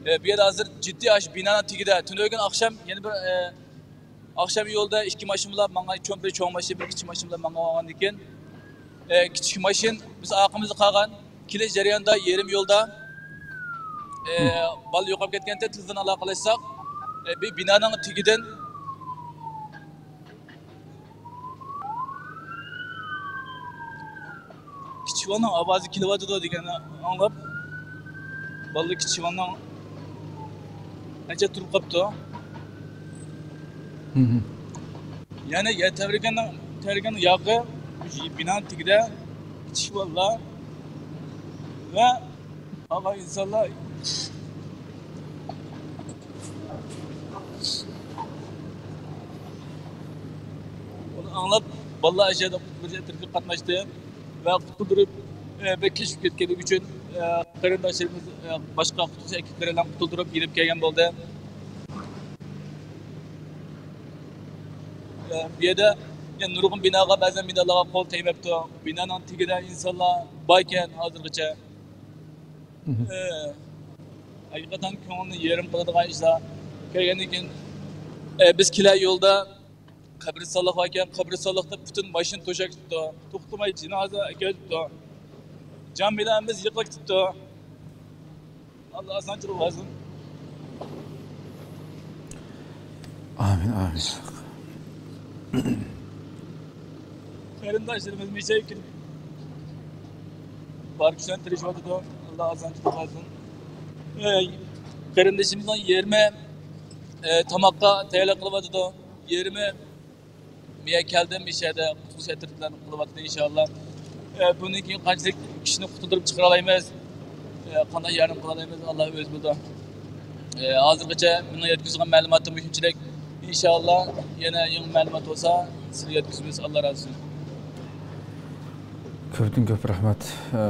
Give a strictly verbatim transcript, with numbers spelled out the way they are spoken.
ئە، بۇ يەردە ھازىر جىددىي ئاشۇ بىنانىڭ تېگىدە. تۈنۈگۈن ئاخشام يەنە بىر، ئە، ئاخشام يولدا ئىككى ماشىنا بىلەن ماڭغان، چوڭ بىر چوڭ ماشىنا، بىر كىچىك ماشىنا بىلەن ماڭغان بولغاندىن كېيىن، ئە، كىچىك ماشىنا بىز ئارقىمىزدا قالغان. كېلىش جەريانىدا يېرىم يولدا، ئە، بالا يوقاپ كەتكەنتى، تېلېفون ئالاقىلەشسەك، ئە، بىر بىنانىڭ تېگىدىن كىچىك بالىنىڭ ئاۋازى كېلىۋاتىدۇ دېگەننى ئاڭلاپ، بالىلار كىچىك بالىنىڭ ئەنچە تۇرۇپ قاپتۇ. يەنى يەر تەۋرىگەننىڭ، تەۋرىگەن ياقى بىنانىڭ تېگىدە كىچىك بالىلار ۋە قالغان ئىنسانلار ئۇنى ئاڭلاپ، بالىلار ئەشەدە قۇتقۇزۇش ئەترىتىگە قاتناشتى ۋە قۇتۇلدۇرۇپ، ئە، بەك كېچىكىپ كەتكەنلىكى ئۈچۈن، ئە، قېرىنداشلىرىمىز، ئە، باشقا قۇتقۇزۇش ئەكىپلىرى بىلەن قۇتۇلدۇرۇپ يېنىپ كەلگەن بولدى. ئە، بۇ يەردە يەنە نۇرغۇن بىناغا، بەزەن بىنالارغا قول تەگمەپتۇ. بىنانىڭ تېگىدە ئىنسانلار باركەن ھازىرغىچە. ئە، ھەقىقەتەن كۆڭۈلنى يېرىم قىلىدىغان ئىشلار. كەلگەندىن كېيىن، ئە، بىز كېلەر يولدا قەبرىستانلىق باركەن، قەبرىستانلىقتا پۈتۈن ماشىنا توشاپ كېتىپتۇ. توختىماي جىنازا ئەكېلىپتۇ. جان بىلەن ھەممىسى يىقىلىپ كېتىپتۇ. ئاللا ئاسانچىلىق بەرسۇن. ئامىن، ئامىن. قېرىنداشلىرىمىز مىشەگە كىرىپ بار كۈچلەرنى تىرىشىۋاتىدۇ. ئاللا ئاسانچىلىق بەرسۇن. ئە، قېرىندىشىمىزنىڭ يېرىمى، ئە، تاماققا تەييارلىق قىلىۋاتىدۇ. يېرىمى مىيە كەلدى، مىشەدە قۇتقۇزۇش ئەترىتى بىلەن قىلىۋاتىدۇ ئىنشائاللا. ئە، بۇندىن كېيىن قانچىلىك كىشىنى قۇتۇلدۇرۇپ چىقىرالايمىز، ئە، قانداق ياردەم قىلالايمىز، ئاللا ئۆزى بىلىدۇ. ئە، ھازىرغىچە مېنىڭ يەتكۈزگەن مەلۇماتىم مۇشۇنچىلىك. ئىنشائاللا يەنە يېڭى مەلۇمات بولسا سىزگە يەتكۈزىمىز. ئاللا رازى بولسۇن. كۆپتىن كۆپ رەھمەت. ئە،